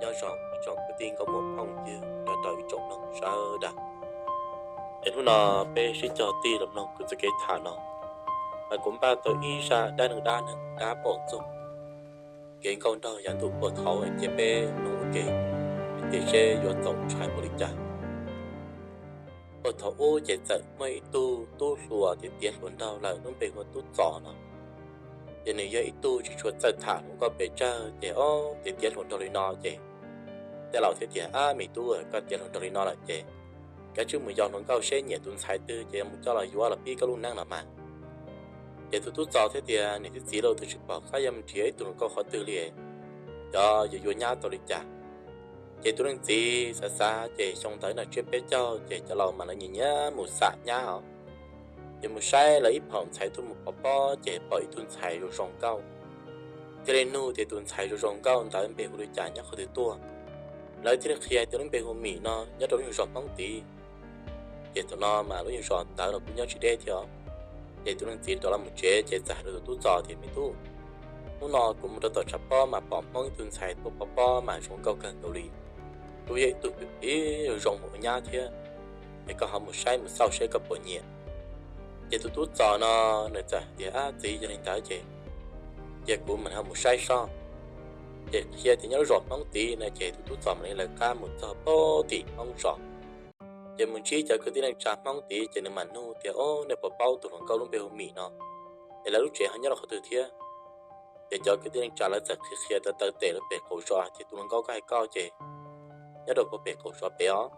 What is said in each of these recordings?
Nyob zoo ib tsoom kwv tij nkauj muam phooj ywg nrog rau ib tsoom mloog sawv daws. Es hnub no peb sib cog tig los mloog kuv txoj kev tham no, mas kuv npaj tau ib zaj dab neeg dab neeg dab poj ntxoog, kev nkauj nraug yav ntuj puag thaum ub, cia peb mloog ua ke, tiam sis yuav txaus ntshai npaum li cas. Puag thaum ub ces txawm muaj ib tug tub hluas tiav tiav hluas nraug lawm lub npe hu ua Tub Txos no. Ces nws yog ib tug tsis tshua txawj tham hluas nkauj pes tsawg, ces ob tiav tiav hluas nraug li no ces tej laus thiaj tias, Ab me tub, koj tiav hluas nraug li no lawm ces kav tsij mus yos hluas nkauj seb nyiam tus ntxhais twg ces mus coj los yuav los pib koj lub neej los mas. Ces tus Tub Txos thiaj tias, Niam thiab txiv lauj, twb tsis pom qab yuav mus nrhiav ib tug hluas nkauj qhov twg li, cov yuav yuav nyab tau li cas? Ces tus leej txiv xav xav ces xyoo ntawd no tsiab peb caug ces cov laus mas lawv nyiam nyiam mus xam nyab os. Ces mus saib lawv ib phaum ntxhais tuaj mus pov pob ces pom ib tug ntxhais zoo zoo nkauj, thiaj li nug tias tus ntxhais zoo zoo nkauj ntawd npe hu li cas, nyob qhov twg tuaj. Lawv thiaj li qhia tias lub npe hu Mim no, nyob rau lub nyuag zos Hmoob tid. Ces thaum no mas lub nyuag zos ntawd los kuj nyob tsis deb thiab os. Ces tus leej txiv rov los mus tsev ces txawm hais rau tus Tub Txos tias, Me tub, hnub no kuv mus rau tom tshav pob mas pom Hmoob ib tug ntxhais tuaj pov pob mas zoo nkauj kawg nkaus li. Kuj yog ib tug phim phim zoo zoo mus ua nyab thiab, es koj ho mus saib mus xauj seb koj puas nyiam. Ces tus Tub Txos no nws txawm hais tias, Ab txiv, yog li ntawd ces cia kuv mam ho mus saib seb. Ces qhia tias nyob lub zos Hmoob tid no ces tus Tub Txos mam li lawv qab mus txog pem tim Hmoob zos. Ces mus ntsib cov kwv tij neej tsa Hmoob tid ces nws mam nug tias, Ob, nej puas paub tus hluas nkauj lub npe hu Mim no, es lawv lub tsev ho nyob rau qhov twg thiab? Ces cov kwv tij neej tsa lawv txawm qhia qhia taw taw tes lawv pem qaum zos tias, Tus hluas nkauj koj hais koj ces nyob rau puag pem qaum zos pem os.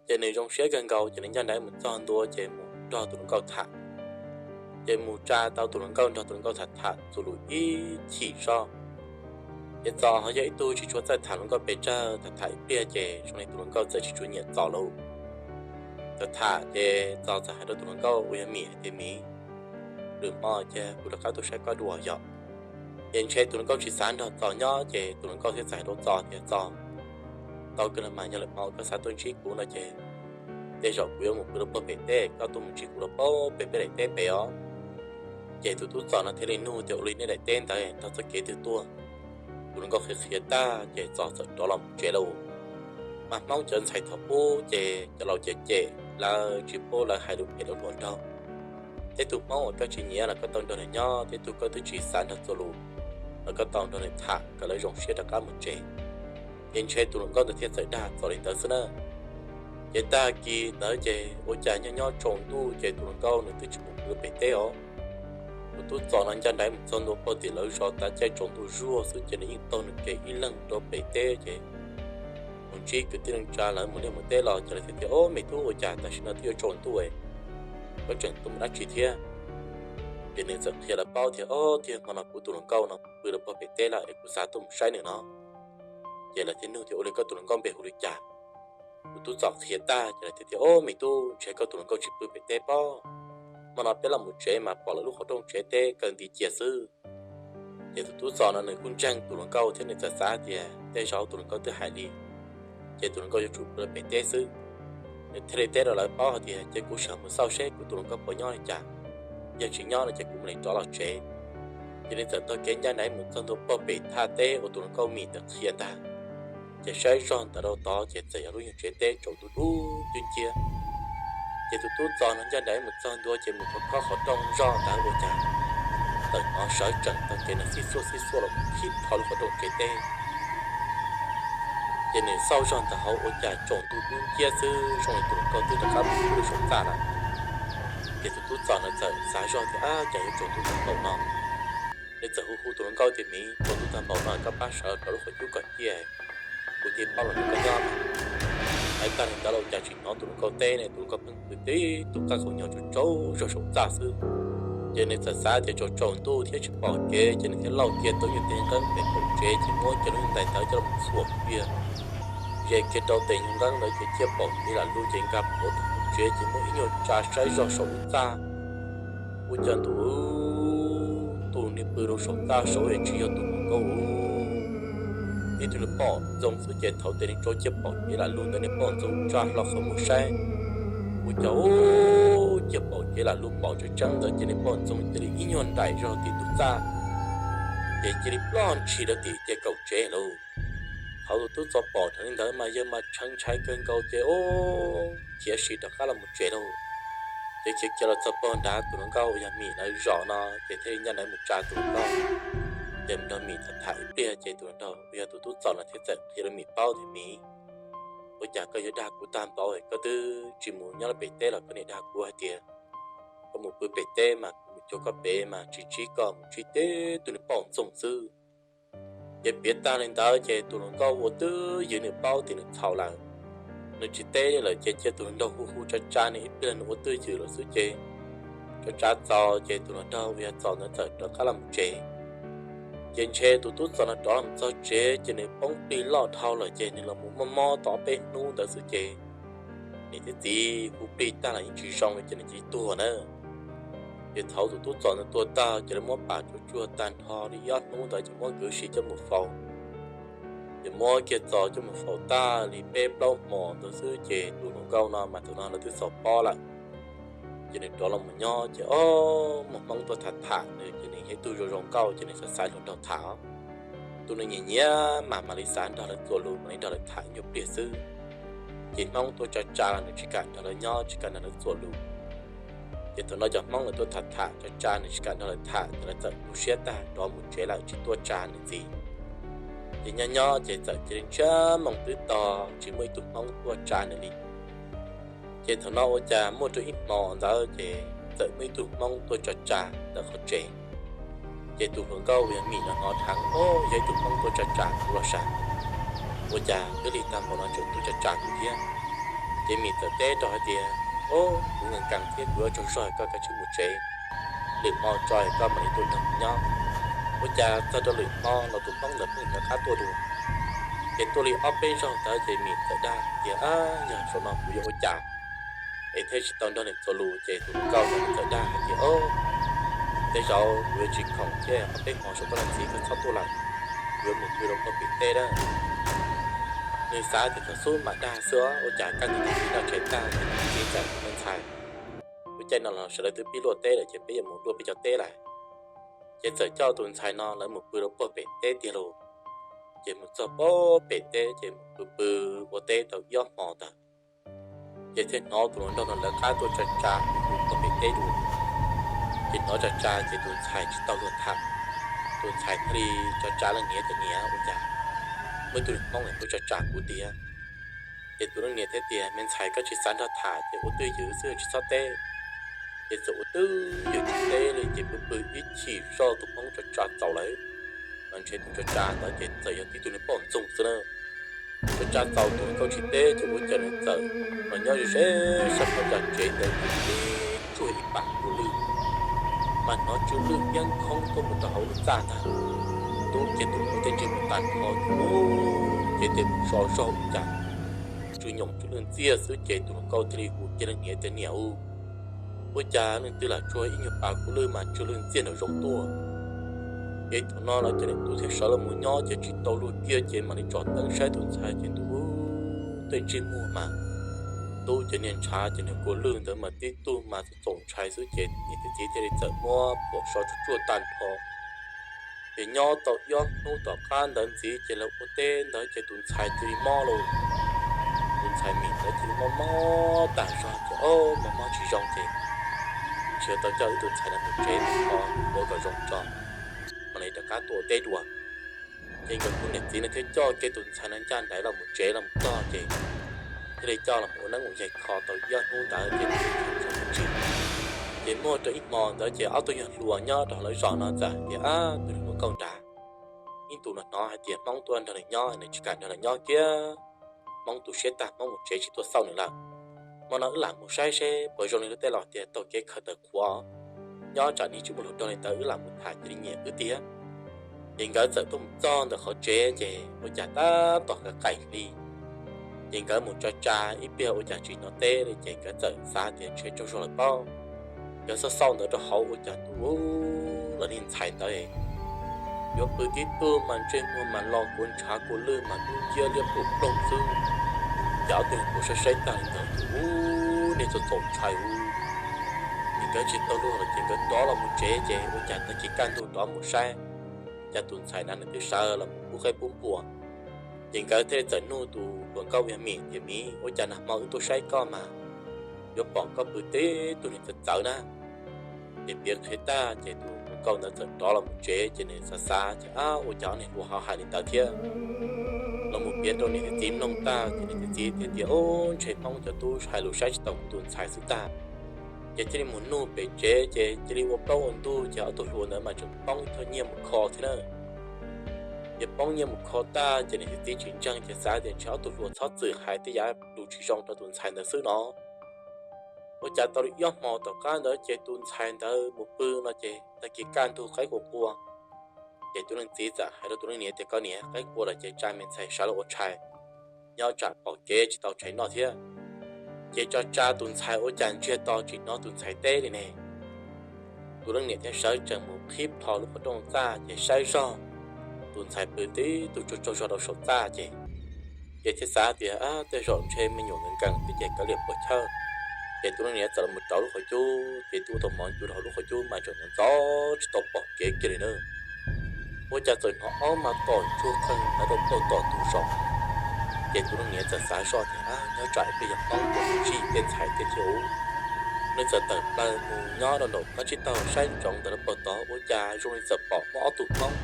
Ces nws zoo siab kawg nkaus ces nws ncaj nraim mus txog ntua ces mus nrog tus hluas nkauj tham. Ces mus tsa tau tus hluas nkauj, nrog tus hluas nkauj tham tham txuas lus ib chim zog. Ces Txos ho yog ib tug tsis tshua txawj tham hluas nkauj pes tsawg, tham tham ib pliag ces zoo li tus hluas nkauj txawm tsis tshua nyiam Txos lawm. Txawm tham ces Txos txawm hais rau tus hluas nkauj uas yog Mim hais tias, Mim, lwm hmo cia kuv rov qab tuaj saib koj dua yom. Ces ntshe tus hluas nkauj tsis xav nrog Txos nyob ces tus hluas nkauj thiaj txawm hais rau Txos tias, Txos, tau kawg los mas, yog lwm hmo koj xav tuaj ntsib kuv no ces tej zaum kuv yuav mus pw rau puag pem teb, koj tuaj mus ntsib kuv rau puag pem peb daim teb pem os. Ces tus Tub Txos no thiaj li nug tias, Ua li nej daim teb ntawd nrog txoj kev twg tuaj? Tus hluas nkauj qhia qhia tag ces Txos txawm rov los mus tsev lawm. Mas Hmoob cov ntxhais thaum ub ces cov laus cem cem lawv tsis pub lawv hais lus phem rau hluas nraug. Tej tug Hmoob uas koj tsis nyiam los koj tau nrog nws nyob, tej tug koj twb tsis xav nrog txuas lus los koj tau nrog nws tham kom lawv zoo siab rov qab mus tsev. Ces ntshe tus hluas nkauj ntawd thiaj txawm dag Txos li ntawd xwb na. Ces tag kis ntawd ces ua cas nyob nyob tsaus ntuj ces tus hluas nkauj nws twb tsis mus pw pem teb os. Tus Tub Txos no ncaj nraim mus txog ntua puag tim lawv zos, tav caij tsaus ntuj zuag xwb ces nws yeej taug nws kev ib leeg rau pem teb ces mus ntsib kwv tij neej tsa lawv mus liaj mus teb los ces lawv thiaj tias, Ob me tub, ua cas tam sim no twb yuav tsaus ntuj, koj tseem tuaj mus dab tsi thiab? Ces nws txawm qhia lawv paub tias, Ob, tiag, hmo no kuv tus hluas nkauj no pw rau puag pem teb lawm es kuv xav tuaj mus saib nws no. Ces lawv thiaj nug tias, Ua li koj tus hluas nkauj npe hu li cas? Tus Tub Txos qhia tag ces lawv thiaj tias, Ob me tub, ntshe koj tus hluas nkauj tsis pw pem teb pob. Hmo no peb los mus tsev mas pom lawv lub qhov rooj tsev teb kaw nti cia xwb. Ces tus Tub Txos no nws kuj ntseeg tus hluas nkauj thiab nws txawm xav tias tej zaum tus hluas nkauj twb hais li, ces tus hluas nkauj yuav tsum pw pem teb xwb. Nws thiaj li teb rau lawv paub hais tias, Ces kuv sawv mus xauj seb kuv tus hluas nkauj puas nyob li cas, yog tsis nyob no ces kuv mam li rov los tsev. Ces nws txawm taug kev ncaj nraim mus txog ntua puag pem thaj teb uas tus hluas nkauj Mim ntawd qhia ntag. Ces saib zog ntawm rau tod ces txawm yog lub nyuag tsev teb tsaus ntuj dub nciab. Ces tus Tub Txos no ncaj nraim mus txog ntua ces mus khob khob qhov rooj zog ntawd ua cas txawm hnov sawv tsees taug kev no xib xuaj xib xuaj los thib plho lub qhov rooj tsev teb. Ces nws xauj zog ntawm hauv ua cas tsaus ntuj dub nciab xwb, zoo li tus hluas nkauj twb rov qab mus pw rau saum txaj lawm. Ces tus Tub Txos no txawm xav zog tias, Ab, cas yuav tsaus ntuj tag npaum no? Nws txawm hu hu tus hluas nkauj tias, Mim, tsaus ntuj tag npaum no koj pab sawv rau lub qhov cub kom ciaj, kuv thiaj paub los nrog koj nyob. Hais tag li ntawd los cas tsis hnov tus hluas nkauj teb ne, tus hluas nkauj pheej pw tib tug qab qau nyuag tsaus tsaus zog saum txaj xwb. Ces nws txawm xav tias tsaus tsaus ntuj thiab tsis pom kev ces nws thiaj lauj kiag tau nyuag teg nqeeb pem qaum tsev ces muab kiag lub ntais ntawd coj los txhuam kiag, ze kiag rau tes nyuag nqeeb ntawd ces ciaj pom kev lam lug ces nkag plhuav tau qaum tsev ces muab ib nyuag tsa saib zog saum lub txaj. Ua cas ntuj, tus niag pw rau saum txaj saud es tsis yog tus hluas nkauj, ib tug niag poj ntxoog xwb ces thaum tes niag tso ciaj pom kev lam lug ntawd niag poj ntxoog tsa hlo qhov muag saib. Ua cas ciaj pom kev lam lug pom tseeb tseeb ntawd ces niag poj ntxoog cia li ib nyuag nraim zog tim tus txaj, ces cia li ploj ntshis rau tim tes qaum tsev lauj. Thaum tus tub txos pom dheev li ntawd mas yawg mas tshee ntshai kawg nkaus ces ub, khiav sim rov qab los mus tsev lauj. Ces khiav khiav los txog pog nrad tus hluas nkauj uas yog Mim lawv zos no ces thiaj li ncaj nraim mus tsa tus hluas nkauj. Ces mus nrog Mim tham tham ib pliag ces tus hluas nraug uas yog tus tub txos no thiaj txawm qhia rau Mim paub tias, Mim, ua cas koj yuav dag kuv tag npaum, koj twb tsis mus nyob pem teb los koj niaj dag kuv hais tias koj mus pw pem teb mas kuv mus cuag koj pem mas tsis ntsib koj, mus ntsib tib tug niag poj ntxoog xwb. Ces piav tag li ntawd ces tus hluas nkauj ua twj ywm, nws paub tias nws txhaum lawm, nws tsis teb li lawm ces cia tus hluas nraug hu hu tsa tsa nws ib pliag, nws ua twj ywm lawm xwb ces tsa tsa txaus ces tus hluas nraug uas yog txos ntawd txawm rov qab los mus tsev. Ces ntshe tus tub txos no rov los txog tsev ces nws poob plig loj dhau lawm ces nws los mus mob mob tau peb hnub ntawd xwb ces niam thiab txiv hu plig tag los yeej tsis zoo li ces nws cia li tuag na. Ces thaum tus tub txos ntawd tuag tag ces lawv muab pam tsuag tsuag tag nrho li ob hnub ntawd ces muab kwv si coj mus faus. Ces muab kiag txos coj mus faus tag li peb plaub hmos ntawd xwb ces tus hluas nkauj no mas thaum no lawv twb xaus pob lawm. Ces nws rov los mus nyob ces ob muaj Hmoob tuaj tham tham nws ces nws yog ib tug zoo zoo nkauj ces nws xav xaiv hluas nraug tham. Tus nws nyiam nyiam mas mam li xav nrog lawv txuas lus, mam li nrog lawv tham ib nyuag pliag xwb. Ces Hmoob tuaj tsa tsa los nws tsis kam nrog lawv nyob, tsis kam nrog lawv txuas lus. Ces thaum no cov Hmoob lawv tuaj tham tham tsa tsa nws tsis kam nrog lawv tham ces lawv txawm tu siab tag rov mus tsev lawm tsis tuaj tsa nws ntxiv. Ces nyob nyob ces txawm cia li ntsiag moo twb to, tsis muaj ib tug Hmoob tuaj tsa nws li. Ces thaum no ua cas muaj rau ib hmo ntawd ces txawm muaj ib tug Hmoob tuaj tsa tsa ntawm qhov tsev. Ces tus hluas nkauj uas yog Mim no hnov dheev, Au, yog ib tug Hmoob tuaj tsa tsa kuv los sav, ua cas twb lig tag npaum no tseem tuaj tsa tsa kuv thiab? Ces Mim txawm teb rau hais tias, Au, kuv nkees nkees thiab kuv yuav tsaug zog, koj kav tsij mus tsev, lwm hmo tso koj mam li tuaj nrog kuv nyob. Ua cas txog rau lwm hmo los tus Hmoob ntawd pheej rov qab tuaj dua. Ces tuaj li ob peb zaug ntawd ces Mim txawm dag tias, Ab, yog zaum no kuv yuav ua cas es thiaj tsis tau nrog nws txuas lus? Ces tus hluas nkauj ntawd txawm dag hais tias, Au, tej zaum kuv yuav tsis khoom thiab, ob peb hmo saum koj leej txiv koj txhob tuaj lawm, kuv yuav mus pw rau puag pem teb na. Nws xav tias thaum xub mam dag xwb, ua cas kaj ntug tag kis noj tshais tag ces nws txiv txawm tus me ntxhais, Lub caij no los sawv daws twb pib luaj teb lawm ces peb yuav mus luaj peb cov teb lawm. Ces txawm coj tus ntxhais no lawv mus pw rau puag pem teb tiag lauj. Ces mus txog puag pem teb ces mus pw pw ua teb tau ib ob hmo ntawd, ces thiaj hnov tus hluas nraug no lawv qab tuaj tsa tsa hu hu puag pem teb dua. Ces hnov tsa tsa ces tus ntxhais tsis tau luag tham. Tus ntxhais thiaj li tsa tsa leej niam tias, Niam, ua cas muaj ib tug niag Hmoob tuaj tsa tsa kuv tiag? Ces tus leej niam thiaj tias, Me ntxhais, koj tsis xav nrog tham ces ua twj ywm xwb tsis txhob teb. Ces txawm ua twj ywm tsis teb li ces pw pw ib chim zoj tus Hmoob tsa tsa txaus lawm, mas ntshe tus tsa tsa ntawd ces txawm yog tib tug niag poj ntxoog xwb na. Tsa tsa txaus tus hluas nkauj tsis teb ces ua cas nws txawm los nyob ze ze sab phab ntsa tsev ntawd ces tsuag ib pam kua lwj, mas hnov tsw lwj iab nkhoob tuaj mus rau hauv lub txaj ntag. Tub ces tus hluas nkauj tej ntsej muag tag nrho ces tes mus so zog ua cas tsw nyoos tsw lwj ntxiag xwb ces tus hluas nkauj thiaj li hu kiag leej niam tias, Niam u, ua cas leej twg lam tsuag ib nyuag pas kua lwj mas tsw lwj ntxiag nraum zoov tuaj? Ces thaum no lawv cov niam tub thiaj sawv los mus nyob ces tsis tau luag kiag ces mam li tsom teeb saib tus ntxhais ces ntuj, tej ntsej muag mas tub ces niag ntshav ces niag kua lwj ntawd mas tib tug mas txaus ntshai xwb ces niam thiab txiv thiaj li txawm muab phuam so tsuag tsuag tag nrho. Ces nyob tau ib ob hnub tom qab ntawd ntxiv ces lawv ua teb ntawd ces tus ntxhais cia li mob lauj. Tus ntxhais Mim ntawd cia li mob mob tag zog ces mob mob tsis zoo ces tsis tau coj ib tus ntxhais no mus tsev mus kho ua kom zoo tso, mam li rov qab tuaj ua teb dua. Ces nkawd tus niam txiv no thiaj coj kiag tus ntxhais no ncaj nraim los mus tsev los mus txog ces thiaj li coj los ua neeb ua yaig kho tau ib ob hnub ntawd ces tsis, ces muaj rau ib hmo ntawd ces ob tug yawg hluas nyob rau lawv zos no txawm tias, Ab, tus niag hluas nkauj nrad, ib tug no hnov hais tias Hmoob tuaj nrog nws nyob, nws tsis kam nrog lawv nyob kiag. Hmoob tu siab tag Hmoob mus tsev tsis tuaj xauj nws lawm. Hmo no wb lam mus saib seb puas zoo li lawv tej laus tias taug kev khaws taws qhuav, nyob tsam nws tsis muaj hluas nraug li ntawd wb lam mus tham cia li nyiam wb tiag. Ces nkawd txawm tuaj mus txog ntawm qhov tsev ces ua cas tab tom qaim hli. Ces nkawd mus tsa tsa ib pliag ua cas tsis hnov teb li ces nkawd txawm xav tias ntshe tsaug zog lawm pob. Nkawd xauj xauj ntawd rau hauv ua cas ntuj, lawv niag ntxhais ntawd yuav pw tib tug mas ntsej muag mas lo kuav ntshav kua lwj mas dub nciab liab ploog ploog xwb. Ces ob tug niag saib saib tag li ntawd ces ub, niag txaus txaus ntshai ub. Ces nkawd tsis tau luag lawm ces nkawd rov los mus tsev ces ua cas tag kis kaj ntug rov mus saib, cas tus ntxhais na nws twb sawv los mus pub qaib pub npua. Ces nkawd thiaj li txawm nug tus hluas nkauj uas yog Mim tias, Mim, ua cas nag hmo wb tuaj saib koj mas yuav pom koj pw tib tug niag txawv txawv na? Ces piav qhia tag ces tus hluas nkauj ntawd txawm rov los mus tsev, ces nws xav xav ces, Ab, ua cas ob niag hluas ho hais li ntawd thiab? Los mus piav rau niam thiab txiv mloog tag ces niam thiab txiv thiaj tias, Ub, ntshe Hmoob cov tub hais lus saib tsis taus kuv tus ntxhais xwb tag. Ces thiaj li mus nug pem tsev, ces cia li ua plaub ua ntug ces ob tug hluas ntawd mas tseem poob ib tug nyiaj mus kho thiab na. Ces poob nyiaj mus kho tag ces niam thiab txiv tsis ntseeg ces xav tias ntshe ob tug hluas txhob txwm hais tej yam lus tsis zoo rau tus ntxhais ntawd xwb no. Ua cas tau li ob hmo tom qab ntawd ces tus ntxhais ntawd mus pw no ces tag kis kaj ntug qaib qua qua. Ces tus leej txiv txawm hais rau tus leej niam tias, Koj niam, qaib qua lawm ces tsa me ntxhais sawv los ua tshais, nyob tsam pom kev tsis tau tshais noj thiab. Ces tso tsa tus ntxhais ua cas ntsiag to tsis hnov tus ntxhais teb li ne. Tus leej niam thiaj sawv tsees mus qhib plho lub qhov rooj txaj ces saib zog tus ntxhais pw tib tug tsaug tsaug zog rau saum txaj ces, ces thiaj xav tias, Tej zaum ntshe me nyuam nkees nkees thiab ces kav liam puas chawj. Ces tus leej niam txawm los mus rauv lub qhov cub ces twb ua tau mov ncu rau hauv lub qhov cub mas tseem ntxov tsis tau pom kev kiag li na. Ua cas txawm hnov aub mas tom ntsuag qeeg ntawd rau puag tom tus zos. Ces tus leej niam txawm xav zoj tias, Nyob tsam ib pliag yog Hmoob tuaj sib tej ntxhais tiag thiab ub. Nws txawm tawm plaws mus nyob rau nraum qab tsib taug saib ntsoov ntawm lub pob tod ua cas zoo li txawm pom muaj ob tug Hmoob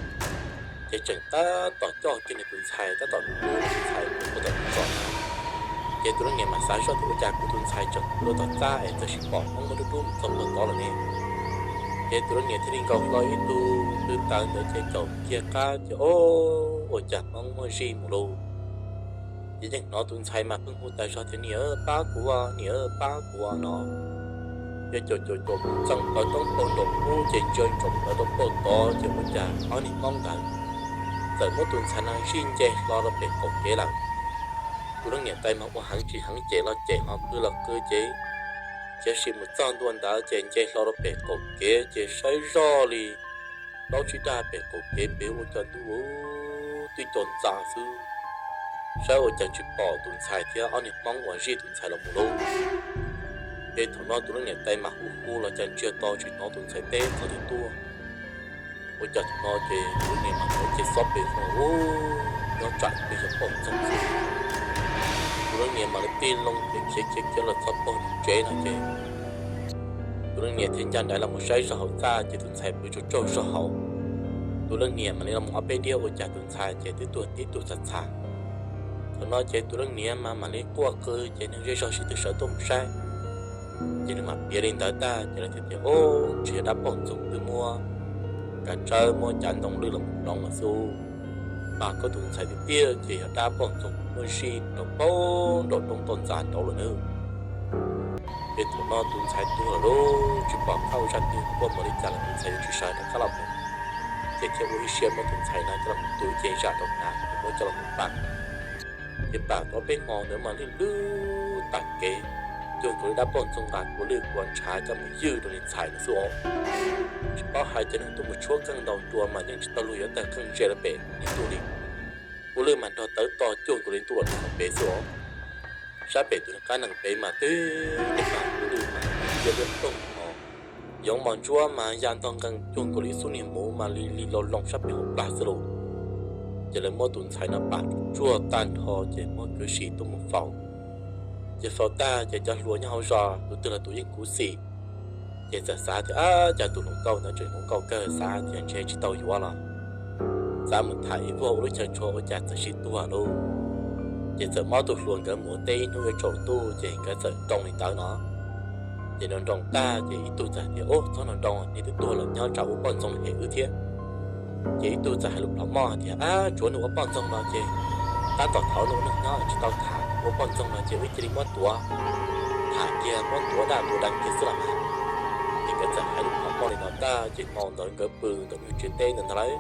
ces tseem tab tom coj kiag nws tus ntxhais tab tom dub ntxhais mus puag tom tus zos. Ces tus leej niam mas xav zoj tias, Ua cas kuv tus ntxhais tseem pw rau tom txaj es txawm sis pom Hmoob muaj dub dub mus txog puag tod lawm ne? Ces tus leej niam thiaj li nkaus hlo ib tug tw taws ntawd ces caum kiag qab ces, O, ua cas Hmoob muaj zij mus lauj. Ces yeej hnov tus ntxhais mas pheej hu tas zog tias, Niam, pab kuv, niam, pab kuv no. Ces caum caum caum mus txeeb plaws roob puag nraum ub ces ntsia ntsoov ntawd rau puag tod ces ua cas ob niag Hmoob ntawd txawm muab tus ntxhais no zij nce hlo rau pem qaum kev lawm. Tus leej niam tais mas ua heev tsis heev ces los cem ho qw los qw ces, tiam sis mus txog ntua ntawd ces nce hlo rau pem qaum kev ces saib zoj li plaub tsib dag pem qaum kev pem ua cov ntuj twb co ntxa xwb. Saib ua cas tsis pom tus ntxhais thiab ob niag Hmoob uas zij tus ntxhais los mus lauj. Ces thaum no tus leej niam tais mas hu hu los cas ntsiag to tsis hnov tus ntxhais teb txog twg tuaj. Ua cas thaum no ces tus leej niam mas hnov ces xob pes hlo, Ub, nyob tsam twb yog poj ntxoog xwb. Tus leej niam mam li tig loo ces khiav khiav khiav los txog puag tsev no ces tus leej niam thiaj ncaj nraim los mus saib zog hauv txaj ces tus ntxhais pw tsaug tsaug zog hauv. Tus leej niam mam li los mus ob peb diab ua cas tus ntxhais ces twb tuag tib tug txhav txhav. Thaum no ces tus leej niam mas mam li quaj qw ces neeg zej zog sib tw sawv tuaj mus saib. Ces nws mam piav li ntawd tag ces lawv thiaj tias, Ub, ntshe yog dab poj ntxoog twb muab kav tsawb muab cav ntoo lwj los mus hloov lawm xwb. Mas koj tus ntxhais tiag tiag ces yog dab poj ntxoog muaj zij rau puag nraum roob toj ntxas nraud lawm nawb. Ces thaum no tus ntxhais tuag lawm lauj, tsis pom qab ua zaj twg quaj npaum li cas los tus ntxhais yuav tsis sawv rov qab los mus. Ces thiaj ua ib siab muab tus ntxhais no coj los mus tu ib ce zam rau hnav es muab coj los mus pam. Ces pam tau peb hmo ntawd mas lwj lwj tas kev, cuag nkaus li dab poj ntxoog nqa kua lwj kua ntshav coj mus ywj rau niag ntxhais no xwb os. Tsis paub hais ces nws tuaj mus tshuab qeej ntaus nruas mas yeej tsis tau luag yuav tawg qeej ze rau pem niag ntuj li. Kua lwj mas nrog tawv to cuag nkaus li ntuj los rau pem xwb os. Sab pem tus niag qab nees pem mas twb niag pam kua lwj mas cia liab ploog hos, yoov mos ntsuab mas ya ntog nqees cuag nkaus li xub niag muv mas li li loo loo sab pem hauv plag xwb lauj. Ces lawv muab tus ntxhais no pam tsuag tag nrho ces muab kwv sim tuaj mus faus. Ces faus tag ces cov hluas nyob hauv zos tus twg los tus yeej khuv xim. Ces txawm xav tias, Ab, cas tus hluas nkauj ntawd tseem hluas nkauj kawg, xav tias ntshe tsis tau yuav los xav mus tham ib vuag ua lub chaw tshua ua cas txawm sib tuag lauj. Ces txawm muab tus hluas nkawd mus ua teb ib hnub yuav tsaus ntuj ces nkawd txawm nroo li ntawd no. Ces nroo nroo tag ces ib tug txawm tias, Ub, txhob nroo nroo, nws twb tuag lawm, nyob tsam ua poj ntxoog hem wb thiab. Ces ib tug txawm hais lus plhov moj tias, Ab, tsuav nws ua poj ntxoog no ces tab tom thaum nws ua neej nyob tsis tau tham, ua poj ntxoog no ces wb cia li muab tuav, tham kiag muab tuav daj tuav deev kiag xwb los mas. Ces nkawd txawm hais lus plhov moj li no tag ces hmo ntawd nkawd pw ntawm lub tsev teb ntawd ntag lauj.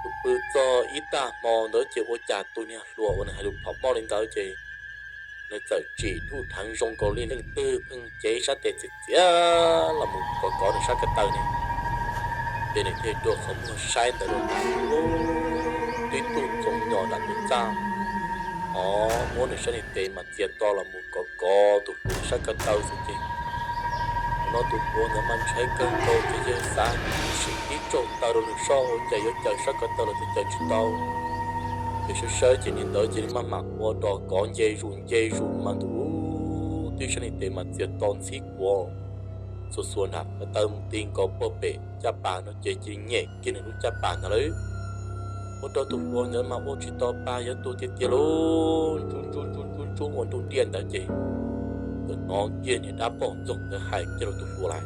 Pw pw txog ib tag hmo ntawd ces ua cas tus niag hluas uas nws hais lus plhov moj li ntawd ces nws txawm tsim dhuj dheev zoo nkaus li leej twg pheej cev sab tes txias txias los mus kov kov nws sab ko taw ne. Ces nws thiaj rua qhov muag saib ntawd rau nram, twb tuaj ntxoov nyos nram tus txaj, o, muab nws sab niag tes mas txias to los mus kov kov tus hluas sab ko taw xwb ces, thaum no tus hluas ntawd mas ntshai kawg nkaus ces yawg xav sim tib tsaug taw rau nws soj ua cas yuav caws sab ko taw los twb caws tsis tau. Ces sawv sawv ces niag ntawd ces niag maj mam ua rau kov nce zus nce zus mas ntuj, tib sab niag tes mas txias to ntxhib kuav xuas xuas nram qab taw mus ti nkaus puag pem caj pas no ces cia li nyem kiag nws lub caj pas ntawd lawm. Ua rau tus hluas ntawd mas ua tsis tau pa yuav tuag tiag tiag lauj, ntsub ntsub ntsub ntsub ua nruj nriaj ntawd ces txawm hnov kiag niag dab poj ntxoog ntawd hais kiag rau tus hluas lawm,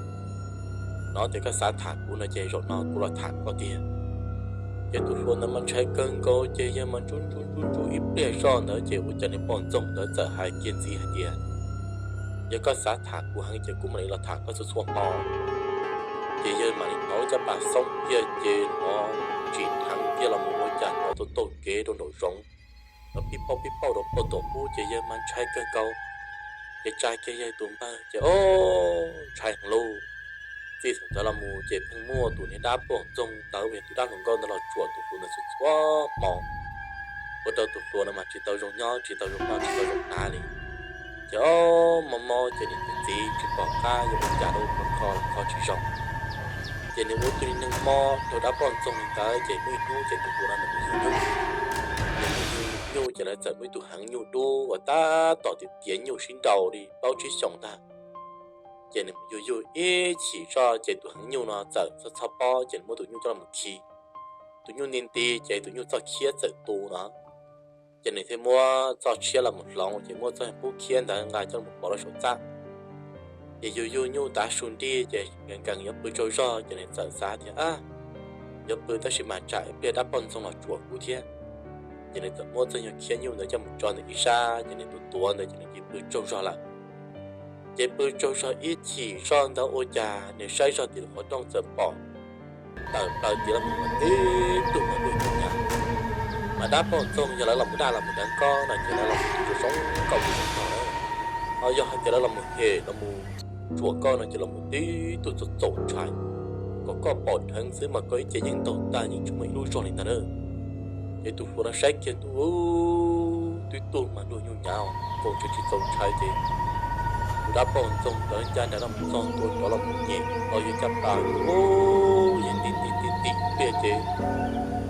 no tias koj xav tham kuv no ces zaum no kuv los tham koj tiag. Ces tus hluas ntawd mas ntshai kawg nkaus ces yawg mas ntsub ntsub ntsub ntsub ib pliag zoj ntawd ces ua cas niag poj ntxoog ntawd txawm hais kiag ntxiv hais tias, yog koj xav tham kuv heev ces kuv mam li los tham koj txhua txhua hmo. Ces yawg mam li hnov lub caj pas xoob kiag ces hnov tsim dheev kiag los mus ua cas hnov tau taug kev rau nraum zoov, los pib pauj pib pauj rau puag tom ub ces yawg mas ntshai kawg nkaus. Ces tsa kiag yawg tus npawg ces o, ntshai heev lauj. Txij thaum ntawd los mus ces pheej muaj tus niag dab poj ntxoog ntawd uas yog tus dab hluas nkauj ntawd los tsuam tus hluas ntawd txhua txhua hmo, ua rau tus hluas no mas tsis tau zoo nyob tsis tau zoo noj tsis tau zoo hnav li. Ces o, mob mob ces niam thiab txiv tsis pom qab yuav ua cas rau tus hluas kho los kho tsis zoo. Ces nws ua ib tug niag neeg mob raug dab poj ntxoog li ntawd ces muaj ib hnub ces tus hluas no nws mus yug nyuj. Nws mus yug nyuj ces lawv txawm muaj ib tug heev nyuj dub uas tab tom tiav tiav nyuj sib nraus li plaub tsib xyoos ntag. Ces nws mus yug yug ib chim zoj ces tus heev nyuj no txawm txhob txhob pob ces nws muab tus nyuj coj los khi. Tus nyuj nti nti ces tus nyuj txoj khiab txawm tu no. Ces nws thiaj muab txoj tshiab los mus hloov ces muab txoj pub khiab ntawd nqa coj los pov rau saum txaj. Ces yug yug nyuj tav su nrig ces nkees nkees yuav pw tsaug zog ces nws txawm xav tias, yuav pw tab sis mas tsam ib pliag dab poj ntxoog los tsuam kuv thiab. Ces nws txawm muab txoj nyuag khiab nyuj ntawd coj mus tso ntawm ib sab ces nws tuav tuav ntawd ces nws cia li pw tsaug zog lawm. Ces pw tsaug zog ib chim zoj ntawd ua cas nws saib zog tim lub qhov rooj txawm pom tawm plaws tiav los mus tib tug mas dub nyav. Mas dab poj ntxoog yog lawv los mus daj los mus deev koj no ces lawv los mus tus zoo zoo nkauj tus zoo nkauj lawm. Ho yog hais tias lawv los mus hem los mus tsuam koj no ces los mus tib tug txaus txaus ntshai, kom koj pom dheev xwb mas koj ib ce yeej ntaug tag yeej tsis muaj ib lub zog li ntag na. Ces tus hluas no saib kiag ntuj, tib tug mas dub nyuj nyav, txaus ntshai tsis txaus ntshai ces tus dab poj ntxoog ntawd ncaj nraim los mus txog ntua rov los mus nyem tau yawg caj pas, yawg nti nti nti nti pliag ces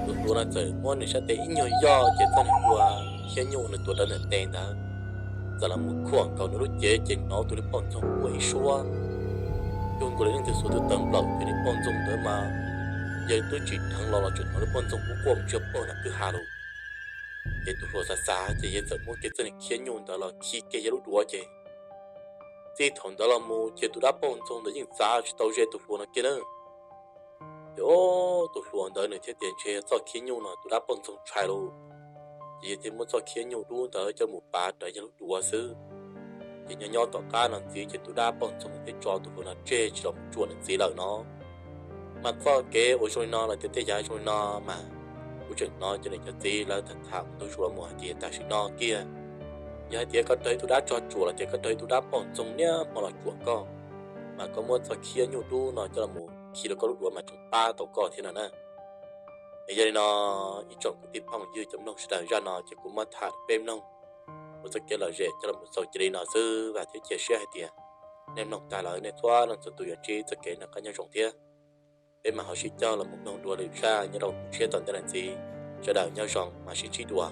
tus hluas no txawm muab nws sab tes ib nyuag yoj ces txoj niag ua khiab nyuj nws tuav rawv ntawm tes ntawd txawm los mus khuam nkaus nws lub cev ces hnov tus niag poj ntxoog ua ib suab cuag nkaus li leej twg xuas tus taws nplawm ces niag poj ntxoog ntawd mas yawg twb tsim dheev los los tseem hnov niag poj ntxoog ua quaj mus tsis tau pag nram kwj ha lawm. Ces tus hluas xav xav ces yawg txawm muab kiag txoj niag khiab nyuj ntawd los khi kiag yawg lub duav ces txij thaum ntawd los mus ces tus dab poj ntxoog ntawd yeej txav tsis tau ze tus hluas no kiag na. Ces o, tus hluas ntawd nws thiaj tias ntshe yog txoj khiab nyuj no tus dab poj ntxoog ntshai lauj. Ces yawg thiaj muab txoj khiab nyuj dub ntawd coj mus pav rawv yawg lub duav xwb. Ces nyob nyob tom qab no ntxiv ces tus dab poj ntxoog thiaj tso tus hluas no tseg tsis los mus tsuam nws ntxiv lawm no. Mas txoj kev uas zoo li no los tias tej yam zoo li no mas kuv tseem hnov cov niam cov txiv lawv tham tham ntau zaus los mus hais tias tam sim no kiag yog hais tias koj raug ib tug dab tsog tsuam los tias koj raug ib tug dab poj ntxoog niaj hmo los tsuam koj, mas koj muab txoj khiab nyuj dub no coj los mus khi rau koj lub duav mas tseem pab tau koj thiab no na. Es yog li no, ib tsoom kwv tij phooj ywg cov mloog sawv daws, zaj no ces kuv muab tham peb mloog ua txoj kev lom zem coj los mus txaus cia li no xwb, vam thiab cia siab hais tias nej mloog tag lawm nej txhua leej txhua tus yuav ntsib txoj kev noj qab nyob zoo thiab. Peb mam ho sib cog los mus mloog dua lwm zaj nyob rau tshiab tom ntej no ntxiv. Sawv daws nyob zoo mas sib ntsib dua.